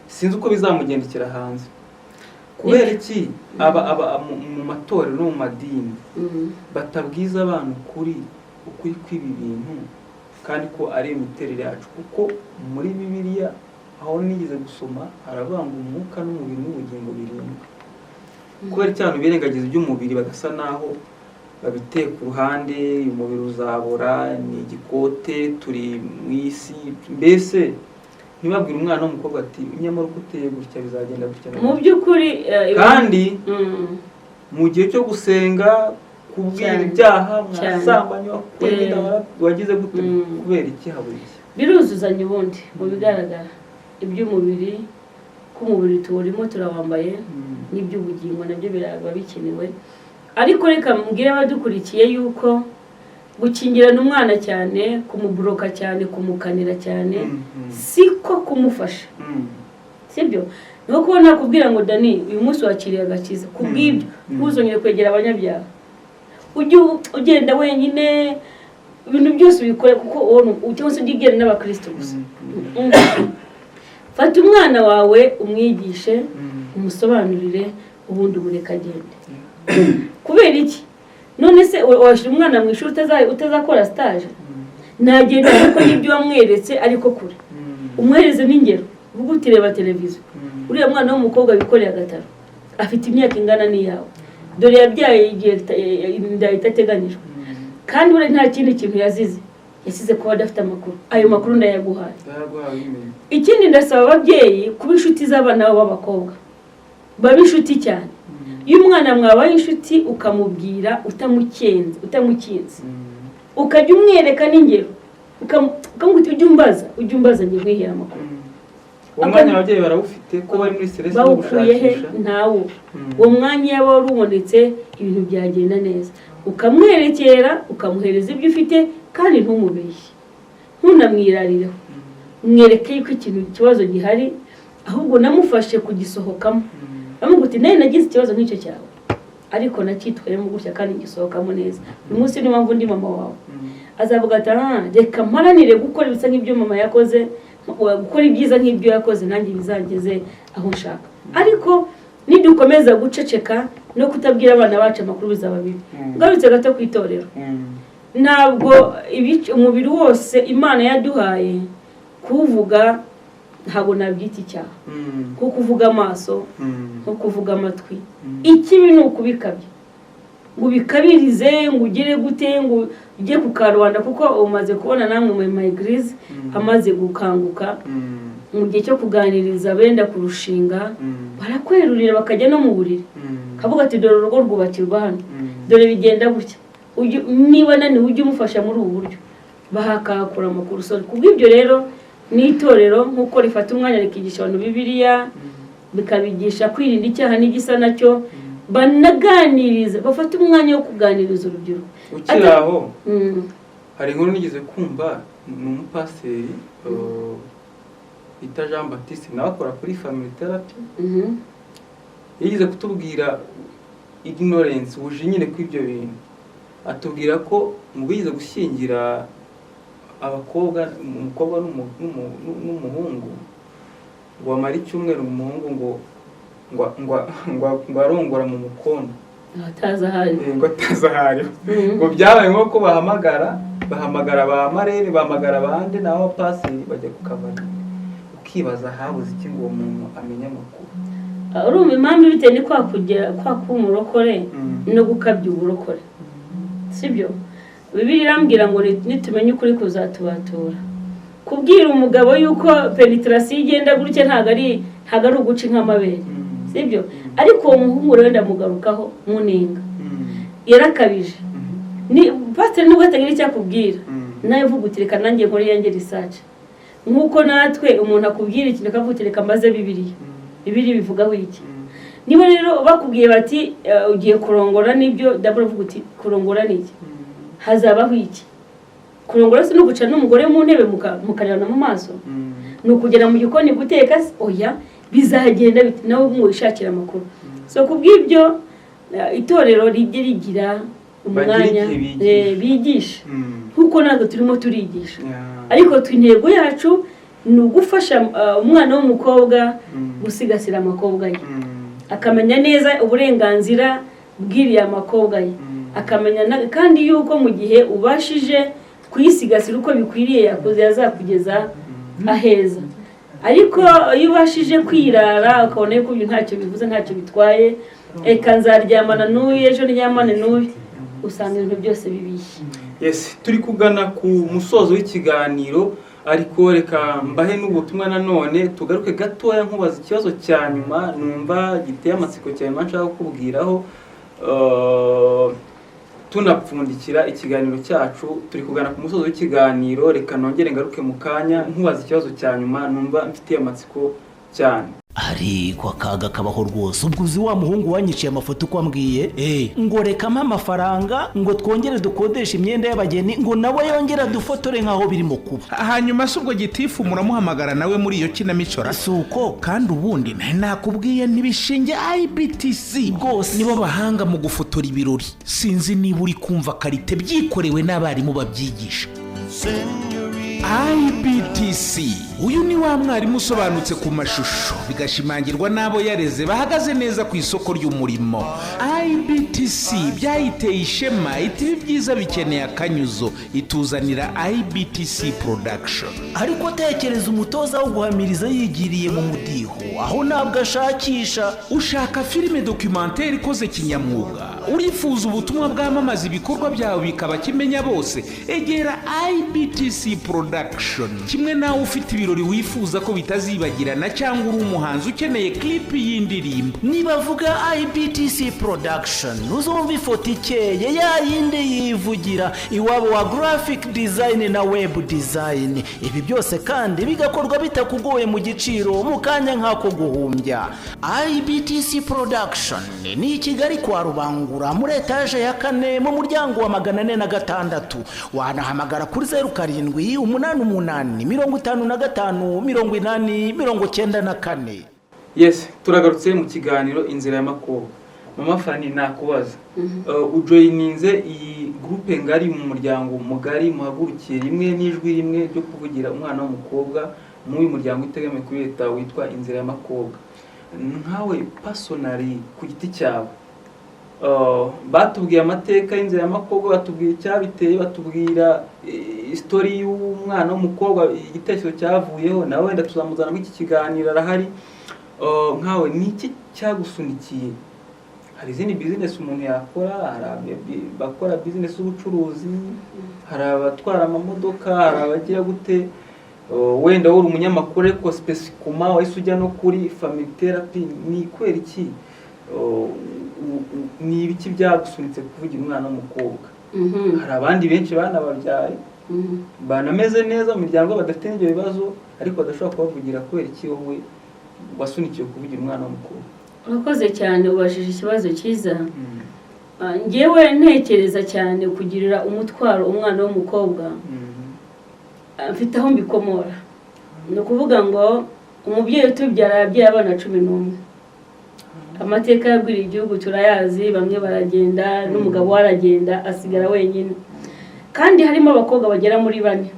sinzi uko bizamugendekera hanze. Kubera iki aba mu matorero no mu madini batabwiza abantu ukuri kw'ibi bintu, kandi ko ari imiterere yacu? Kuko muri Bibiliya aho nigeze gusoma haravuga ngo umwuka n'umubiri n'ubugingo birindwi. Kubera iki abantu birengagiza iby'umubiri, bagasa naho babiteye ku ruhande? Umubiri uzabora, ni igikote, turi mu isi. Mbese ntibabwire umwana w'umukobwa ati nyamara uko uteye gutya bizagenda gutya na Mu gutya. by'ukuri Kandi mu gihe cyo gusenga, kubwira ibyaha, mwasambanye, wakuye inda, wagize gute? Kubera iki? Habura iki? Biruzuzanya ubundi mu bigaragara. Iby'umubiri, ko umubiri tuwurimo, turawambaye, n'iby'ubugingo nabyo biraba bikenewe. Ariko reka mbwire abadukurikiye yuko gukingirana umwana cyane, kumuburoka cyane, kumukanira cyane, siko kumufasha. Sibyo? Ni kuba nakubwira ngo "Dani, uyu munsi wakiriye agakiza, ku bw'ibyo ntuzongere kwegera abanyabyaha, ujye ugenda wenyine, ibintu byose ubikore kuko uwo cyangwa se ujye ugenda n'abakristo gusa." Fata umwana wawe, umwigishe, umusobanurire, ubundi umureke agende. Kubera iki? None se washyira umwana mu ishuri utazakora stage? Nagenda, kuko n'ibyo wamweretse ariko kure. Umuhereze n'ingero, uvuga uti "Reba televiziyo, uriya mwana w'umukobwa wikoreye agataro afite imyaka ingana n'iyawe, dore yabyaye igihe inda itateganyijwe, kandi buriya nta kindi kintu yazize." Yasize kuba adafite amakuru. Ayo makuru ndayaguhaye. Ndayaguhaye, ubimenye. Ikindi, ndasaba ababyeyi kuba inshuti z'abana babo b'abakobwa, babe inshuti cyane. Iyo umwana mwabaye inshuti, ukamubwira utamukenze, utamukinze, ukajya umwereka n'ingero, ukamubwira uti: "Ujye umbaza, ujye umbaza, njye nkwihera amakuru." Uwo mwanya ababyeyi barawufite ko bari muri stress no Bawukuye he? gushakisha? Ntawo. Uwo mwanya iyo wari ubonetse, ibintu byagenda neza. Ukamwerekera, ukamuhereza ibyo ufite, kandi ntumubeshye, ntunamwirarireho. Mwereke yuko ikintu, ikibazo gihari, ahubwo namufashe kugisohokamo. Amubwira uti: "Nawe nagize ikibazo nk'icyo cyawe, ariko nacyitwayemo gutya kandi ngisohokamo neza. Uyu munsi niyo mpamvu ndi mama wawe." Azavuga ati: "Ah, reka mparanire gukora ibisa nk'ibyo mama yakoze, gukora ibyiza nk'ibyo yakoze, nanjye bizageze aho nshaka." Ariko nidukomeza guceceka no kutabwira abana bacu amakuru, bizaba bibi. Ngarutse gato ku itorero, ntabwo umubiri wose Imana yaduhaye kuwuvuga, ntabwo nabyita icyaha, nko kuvuga amaso, nko kuvuga amatwi. Ikibi ni ukubikabya, ngo ubikabirize, ngo ugere gute, ngo ujye ku karubanda, kuko umaze kubona namwe mu ma église amaze gukanguka, mu gihe cyo kuganiriza benda kurushinga, barakwerurira, bakajya no mu buriri, kavuga ati: "Dore urugo rwubakirwa hano, dore bigenda gutya. Niba ananiwe, ujye umufasha muri ubu buryo." Bahakahakura amakuru. So kubw'ibyo rero, n'itorero nk'uko rifata umwanya rikigisha abantu Bibiliya, bikabigisha kwirinda icyaha n'igisa nacyo, banaganiriza, bafate umwanya wo kuganiriza urubyiruko. Ukiri aho, hari inkuru nigeze kumva, ni umupasiteri bita Jean Baptiste, nawe akora kuri family therapy. Yigeze kutubwira ignorance, ubujiji nyine kw'ibyo bintu. Atubwira ko mu bigeze gushyingira abakobwa, umukobwa n'umuhungu, ngo bamara icyumweru, umuhungu ngo arongora mu mukondo. Atazi ahari. Ngo atazi aho ariho. Ngo byabaye nko ko bahamagara ba marraine, bahamagara abandi, naho abapasiteri bajya ku kabari. Ukibaza habuze iki ngo uwo muntu amenye amakuru? Urumva impamvu bitewe ni kwa kugera kwa kuba umurokore no gukabya uburokore, sibyo? Bibiliya irambwira ngo nitumenye ukuri kuzatubatura. Kubwira umugabo yuko pénétration igenda gutya, ntabwo ari uguca inka amabere, sibyo? Ariko uwo muhungu rero ndamugarukaho munenga, yarakabije. Ni pasiteri, nubwo atagira icyo akubwira, nawe uvuga uti: "Reka nanjye nkore iyanjye research." Nk'uko natwe umuntu akubwira ikintu, akavuga uti: "Reka mbaze Bibiliya, Bibiliya bivugaho iki?" Niba rero bakubwiye bati: "Ugiye kurongora," nibyo, dabura uvuga uti: "Kurongora ni iki? Hazabaho iki?" Kurongora si no guca n'umugore mu ntebe mukarebana mu maso? Ni ukugera mu gikoni guteka se? Oya, bizagenda bite? Nawe mwishakira amakuru. So kubw'ibyo, itorero rijye rigira umwanya igihe bigisha. Bigisha nk'uko natwe turimo turigisha. Ariko twe intego yacu ni ugufasha umwana w'umukobwa gusigasira amakobwa ye, akamenya neza uburenganzira bw'iriya makobwa ye, akamenya kandi yuko mu gihe ubashije kuyisigasira uko bikwiriye, yakuze yazakugeza aheza. Ariko iyo ubashije kwirara, ukabona yuko ibyo ntacyo bivuze, ntacyo bitwaye, reka nzaryamana n'uyu, ejo ndyamane n'uyu, usanga ibintu byose bibishye. Yes, turi kugana ku musozo w'ikiganiro, ariko reka mbahe n'ubutumwa nanone. Tugaruke gatoya nkubaza ikibazo cya nyuma numva giteye amatsiko cyane nshaka kukubwiraho, tunapfundikira ikiganiro cyacu. Turi kugana ku musozo w'ikiganiro, reka nongere ngaruke mu kanya nkubaza ikibazo cya nyuma numva mfitiye amatsiko cyane. Ariko akaga kabaho rwose. Ubwo uzi wa muhungu wanyiciye amafoto uko ambwiye ngo rekamo amafaranga ngo twongere dukodeshe imyenda y'abageni, ngo nawe yongere adufotore nk'aho birimo kuba? Hanyuma se ubwo gitifu muramuhamagara nawe muri iyo kinamico ra? Si uko. Kandi ubundi nari nakubwiye ntibishinge IBTC Rwose. Nibo bahanga mu gufotora ibirori. Sinzi niba uri kumva qualité, byikorewe n'abarimu babyigisha. IBTC. Uyu ni wa mwarimu usobanutse ku mashusho, bigashimangirwa n'abo yareze bahagaze neza ku isoko ry'umurimo. IBTC byayiteye ishema, iti: "Ibi byiza bikeneye akanyuzo", ituzanira IBTC Production. Ariko tekereza umutoza wo guhamiriza yigiriye mu mudiho, aho ntabwo ashakisha. Ushaka filime documentaire ikoze kinyamwuga? Urifuza ubutumwa bwamamaza ibikorwa byawe bikaba kimenya bose? Egera IBTC Production. Kimwe nawe ufite ibirori wifuza ko bitazibagirana, cyangwa uri umuhanzi ukeneye clip y'indirimbo. Nibavuga IBTC Production, uzumva ifoto ikeye ya yindi yivugira, iwabo wa graphic design na web design. Ibi byose kandi bigakorwa bitakugoye, mu giciro, mu kanya nk'ako guhumbya. IBTC Production ni i Kigali kwa Rubangura, muri etaje ya kane, mu muryango wa 406. Wanahamagara kuri 0788558094. Yes, turagarutse mu kiganiro Inzira y'Amakobwa. Mama Fani, nakubaza, ujoyininze iyi groupe ngari mu muryango mugari, muhagurukiye rimwe n'ijwi rimwe ryo kuvugira umwana w'umukobwa muri uyu muryango utegamiye kuri leta witwa Inzira y'Amakobwa. Nkawe personally, ku giti cyawe, batubwiye amateka y'Inzira y'Amakobwa, batubwira icyabiteye, batubwira story y'umwana w'umukobwa, igitekerezo cyavuyeho. Nawe wenda tuzamuzana muri iki kiganiro, arahari. Nkawe ni iki cyagusunikiye? Hari izindi bizinesi umuntu yakora, hari abakora bizinesi z'ubucuruzi, hari abatwara amamodoka, hari abagira gute. Wenda wowe uri umunyamakuru, ariko spécifiquement wahise ujya no kuri family therapy. Ni kubera iki? Ni ibiki byagusunitse kuvugira umwana w'umukobwa? Hari abandi benshi banababyaye, banameze neza mu miryango, badafite n'ibyo bibazo, ariko badashobora kubavugira. Kubera iki wowe wasunikiwe kuvugira umwana w'umukobwa? Urakoze cyane, ubajije ikibazo cyiza. Njyewe ntekereza cyane kugirira umutwaro umwana w'umukobwa, mfite aho mbikomora. Ni ukuvuga ngo umubyeyi utubyara yabyaye abana 11. Amateka yagwiriye igihugu turayazi, bamwe baragenda, n'umugabo we aragenda, asigara wenyine, kandi harimo abakobwa bagera muri bane.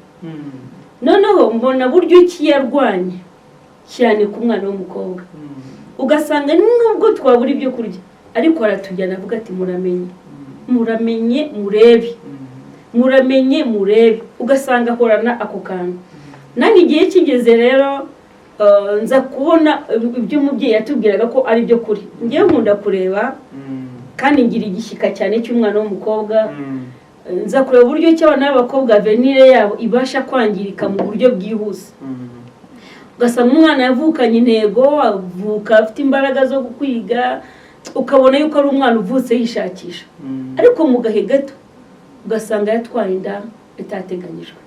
Noneho mbona buryo ki yarwanye cyane ku mwana w'umukobwa, ugasanga nubwo twabura ibyo kurya, ariko aratujyana avuga ati: "Muramenye, muramenye murebe, muramenye murebe." Ugasanga ahorana ako kantu. Nanjye igihe kigeze rero, nza kubona ibyo umubyeyi yatubwiraga ko ari byo kuri ngewe. Nkunda kureba kandi ngira igishyika cyane cy'umwana w'umukobwa. Nza kureba uburyo ki abana b'abakobwa avenir yabo ibasha kwangirika mu buryo bwihuse. Ugasanga umwana yavukanye intego, avuka afite imbaraga zo kwiga, ukabona yuko ari umwana uvutse yishakisha, ariko mu gahe gato ugasanga yatwaye inda itateganyijwe.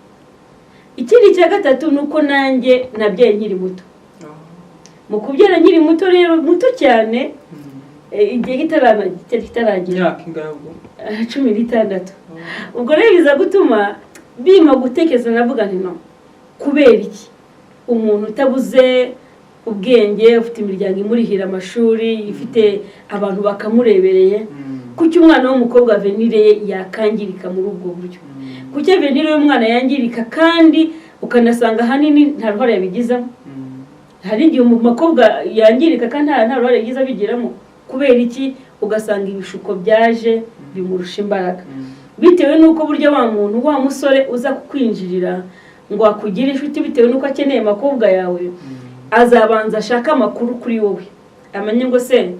Ikindi cya gatatu ni uko nanjye nabyaye nkiri muto. Mu kubyara nkiri muto rero, muto cyane, igihe kitaragera. Imyaka ingahe ubwo? 16. Ubwo rero biza gutuma bima gutekereza, navuga nti: "No kubera iki umuntu utabuze ubwenge, ufite imiryango imurihira amashuri, ifite abantu bakamurebereye, kuki umwana w'umukobwa avenir ye yakangirika muri ubwo buryo? Kuki avenir y'umwana yangirika?" Kandi ukanasanga ahanini nta ruhare yabigizamo. Hari igihe umukobwa yangirika kandi nta ruhare yagize abigiramo. Kubera iki? Ugasanga ibishuko byaje bimurusha imbaraga, bitewe n'uko burya wa muntu, wa musore uza kukwinjirira ngo akugire inshuti, bitewe n'uko akeneye amakobwa yawe, azabanza ashake amakuru kuri wowe, amenye ngo: "Se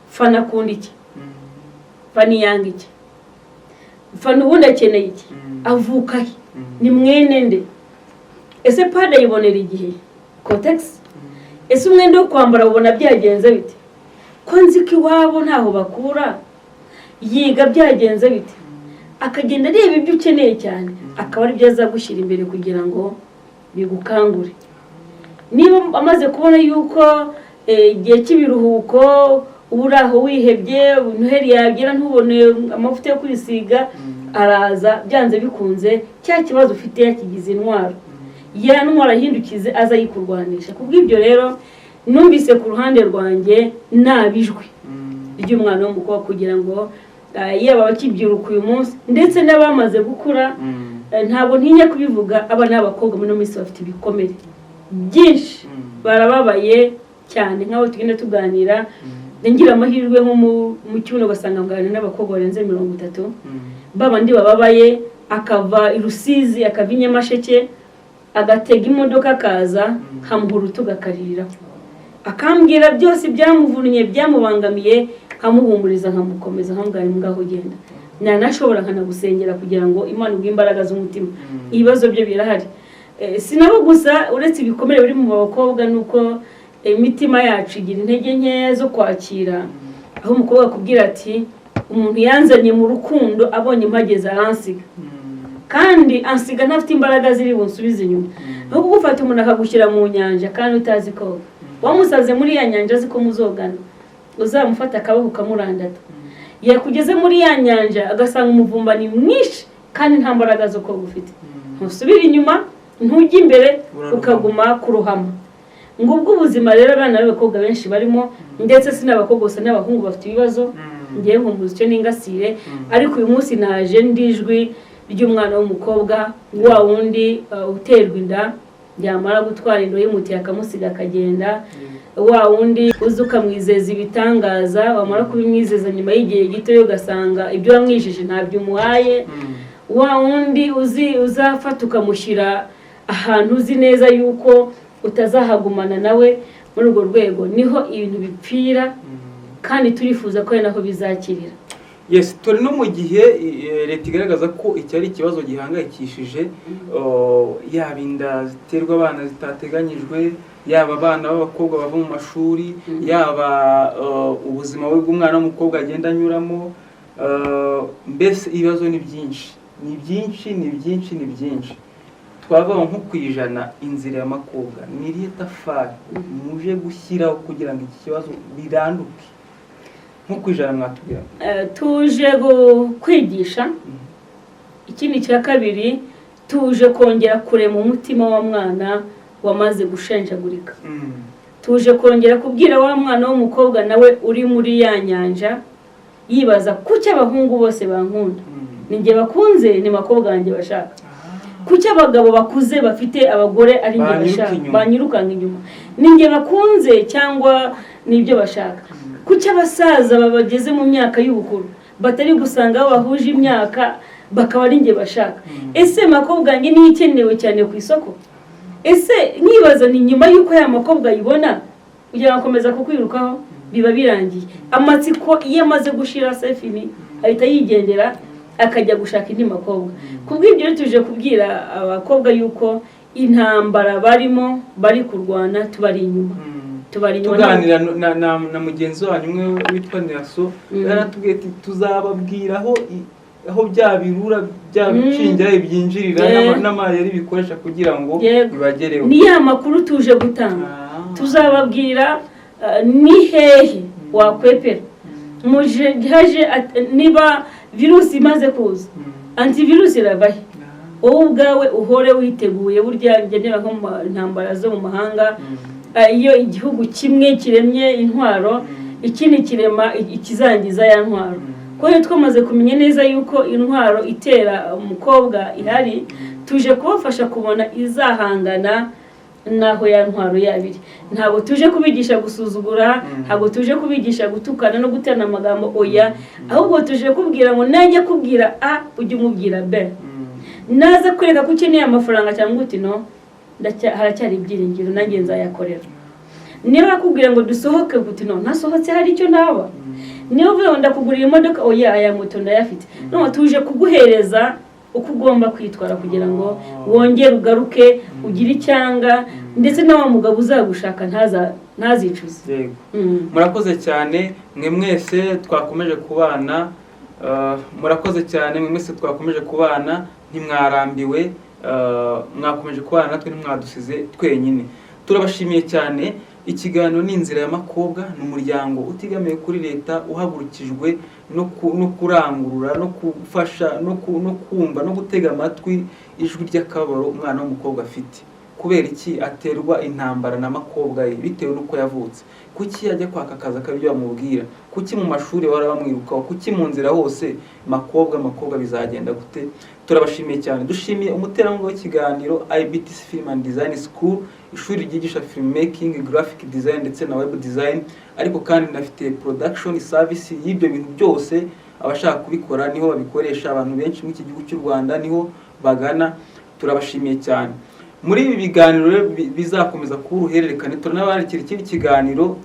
Fana akunda iki? Fani yanga iki? Fani ubundi akeneye iki? Avuka he? Ni mwene nde? Ese pad ayibonera igihe? Kotegisi? Ese umwenda wo kwambara ubona byagenze bite? Ko nzi ko iwabo ntaho bakura? Yiga byagenze bite?" Akagenda areba ibyo ukeneye cyane, akaba aribyo aza gushyira imbere kugira ngo bigukangure. Niba amaze kubona yuko igihe cy'ibiruhuko uba uri aho wihebye, Noheli yagera ntubone amavuta yo kwisiga, araza byanze bikunze cya kibazo ufite yakigize intwaro, ya ntwaro ahindukize aza ayikurwanisha. Kubw'ibyo rero numvise ku ruhande rwanjye nabijwi ry'umwana w'umukobwa, kugira ngo yaba abakibyiruka uyu munsi ndetse n'abamaze gukura, ntabwo ntinya kubivuga, abana b'abakobwa muri ino minsi bafite ibikomere. Byinshi. Barababaye cyane, nk'abo tugenda tuganira. Ngira amahirwe nko mu cyumweru ugasanga nganira n'abakobwa barenze 30, babandi bababaye, akava i Rusizi, akava i Nyamasheke, agatega imodoka akaza, nkamuha urutugu akaririraho, akambwira byose byamuvunnye, byamubangamiye, nkamuhumuriza, nkamukomeza, nkamubwira ngo ngaho ugenda, nanashobora nkanagusengera kugira ngo Imana iguhe imbaraga z'umutima. Ibibazo bye birahari. Si nabo gusa, uretse ibikomere biri mu bakobwa, ni uko imitima yacu igira intege nkeya zo kwakira, aho umukobwa akubwira ati: "Umuntu yanzanye mu rukundo, abonye mpageze aransiga, kandi ansiga ntafite imbaraga ziri bunsubize inyuma." Aho kugufata umuntu akagushyira mu nyanja kandi utazi koga, wamusaze muri ya nyanja azi ko muzogana, uzamufata akaboko ukamurandata, yakugeze muri ya nyanja agasanga umuvumba ni mwinshi kandi nta mbaraga zo koga ufite, ntusubire inyuma, ntujye imbere. Urarohama. Ukaguma kurohama. Ngubwo ubuzima rero abana b'abakobwa benshi barimo, ndetse si n'abakobwa gusa, n'abahungu bafite ibibazo. Ngewe nkumbuza icyo n'ingasire, ariko uyu munsi naje ndijwi ry'umwana w'umukobwa wa wundi uterwa inda, yamara gutwara inda yimutiye akamusiga akagenda, wa wundi uza ukamwizeza ibitangaza, wamara kubimwizeza nyuma y'igihe gito ugasanga ibyo wamwijeje ntabyo umuhaye, wa wundi uzi uzafata ukamushyira ahantu uzi neza yuko utazahagumana nawe. Muri urwo rwego niho ibintu bipfira, kandi turifuza ko ari naho bizakirira. Yes, turi no mu gihe leta igaragaza ko iki ari ikibazo gihangayikishije, yaba inda ziterwa abana zitateganyijwe, yaba abana b'abakobwa bava mu mashuri, yaba ubuzima bubi bw'umwana w'umukobwa agenda anyuramo, mbese ibibazo ni byinshi, ni byinshi, ni byinshi, ni byinshi. Twavuga nko ku 100, Inzira y'Amakobwa ni irihe tafari muje gushyiraho kugira ngo iki kibazo biranduke? Nko ku 100 mwatubwira? Tuje kwigisha. Ikindi cya kabiri, tuje kongera kurema umutima wa mwana wamaze gushenjagurika. Tuje kongera kubwira wa mwana w'umukobwa nawe uri muri ya nyanja yibaza: "Kuki abahungu bose bankunda? Ni njye bakunze? Ni bakobwa banjye bashaka? Kuki abagabo bakuze bafite abagore ari njye Banyiruka bashaka, inyuma. banyirukanka inyuma? Ni njye bakunze cyangwa ni ibyo bashaka? Kuki abasaza babageze mu myaka y'ubukuru batari gusanga aho bahuje imyaka bakaba ari njye bashaka? Ese makobwa yanjye niyo ikenewe cyane ku isoko?" Ese nkibaza ni nyuma y'uko ya makobwa ayibona kugira ngo akomeza kukwirukaho, biba birangiye. Amatsiko iyo amaze gushira, sefini ahita yigendera akajya gushaka indi makobwa. Kubw'ibyo rero tuje kubwira abakobwa yuko intambara barimo bari kurwana, tubari inyuma, tubari inyuma. Tuganira na mugenzi wanyu umwe witwa Niraso, yaratubwiye ati: "Tuzababwira aho bya birura, bya bicingira byinjirira n'amayeri bikoresha kugira ngo bibagereho." Ni ya makuru tuje gutanga. Tuzababwira ni hehe wakwepera muje haje niba virusi imaze kuza, antivirusi irava he? Wowe ubwawe uhore witeguye. Burya njya ndeba nko mu ntambara zo mu mahanga, iyo igihugu kimwe kiremye intwaro, ikindi kirema ikizangiza ya ntwaro. Kuko iyo twamaze kumenya neza yuko intwaro itera umukobwa ihari, tuje kubafasha kubona izahangana n'aho ya ntwaro yabiri. Ntabwo tuje kubigisha gusuzugura, ntabwo tuje kubigisha gutukana no guterana amagambo, oya. Ahubwo tuje kubwira ngo najya kubwira A ujye umubwira B, naza kwereka ko ukeneye amafaranga cyangwa uti: "No, haracyari ibyiringiro, nanjye nzayakorera." Niba akubwira ngo dusohoke, uti: "No, ntasohotse hari icyo ntaba." Niba uvuga ngo ndakugurira imodoka, oya, aya moto ndayafite. No tuje kuguhereza uko ugomba kwitwara kugira ngo wongere ugaruke ugire icyanga, ndetse na wa mugabo uzagushaka ntazicuze. Yego. Murakoze cyane mwe mwese twakomeje kubana, murakoze cyane mwe mwese twakomeje kubana, ntimwarambiwe, mwakomeje kubana natwe, ntimwadusize twenyine, turabashimiye cyane. Ikiganiro ni Inzira y'Amakobwa, ni umuryango utegamiye kuri leta uhagurukijwe no kurangurura, no gufasha, no kumva no gutega amatwi ijwi ry'akababaro umwana w'umukobwa afite. Kubera iki aterwa intambara na makobwa ye bitewe n'uko yavutse? Kuki yajya kwaka akazi akabyo bamubwira? Kuki mu mashuri bahora bamwirukaho? Kuki mu nzira hose makobwa, makobwa? Bizagenda gute? Turabashimiye cyane. Dushimiye umuterankunga w'ikiganiro, IBTC Film and Design School, ishuri ryigisha filmmaking, graphic design ndetse na web design, ariko kandi nafite production service y'ibyo bintu byose. Abashaka kubikora niho babikoresha. Abantu benshi muri iki gihugu cy'u Rwanda niho bagana. Turabashimiye cyane. Muri ibi biganiro rero bizakomeza kuba uruhererekane. Turanabarikira ikindi kiganiro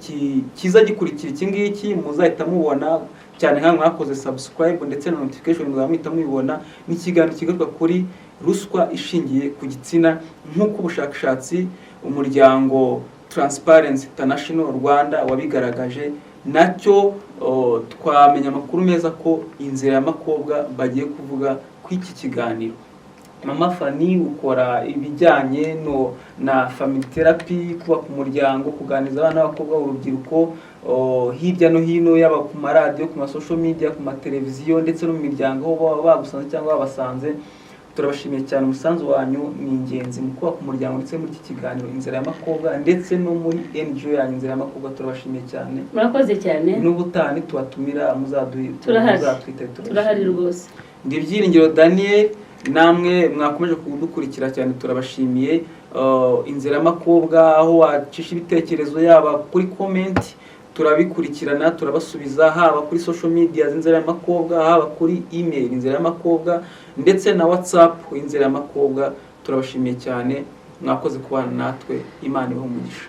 kiza gikurikira iki ngiki, muzahita mubona cyane nka mwakoze subscribe ndetse na notification, muzaba muhita mubibona. Ni ikiganiro kigaruka kuri ruswa ishingiye ku gitsina, nk'uko ubushakashatsi umuryango Transparency International Rwanda wabigaragaje. Nacyo twamenya amakuru meza ko Inzira ya Makobwa bagiye kuvuga ku iki kiganiro. Mama Fani ukora ibijyanye no na family therapy, kubaka umuryango, kuganiriza abana b'abakobwa, urubyiruko, hirya no hino, yaba ku maradiyo, ku ma social media, ku mateleviziyo ndetse no mu miryango aho baba bagusanze cyangwa babasanze. Turabashimiye cyane. Umusanzu wanyu ni ingenzi mu kubaka umuryango, ndetse muri iki kiganiro Inzira ya Makobwa, ndetse no muri NGO yanyu Inzira ya Makobwa. Turabashimiye cyane. Murakoze cyane. N'ubutaha nitubatumira muzaduhe. Turahari. Muzatwite. Turahari rwose. Ndi Byiringiro Daniel. Namwe mwakomeje kudukurikira cyane, turabashimiye. Inzira y'Amakobwa, aho wacisha ibitekerezo, yaba kuri comment turabikurikirana, turabasubiza, haba kuri social media z'Inzira y'Amakobwa, haba kuri email Inzira y'Amakobwa, ndetse na WhatsApp Inzira y'Amakobwa. Turabashimiye cyane. Mwakoze kubana natwe. Imana ibahe umugisha.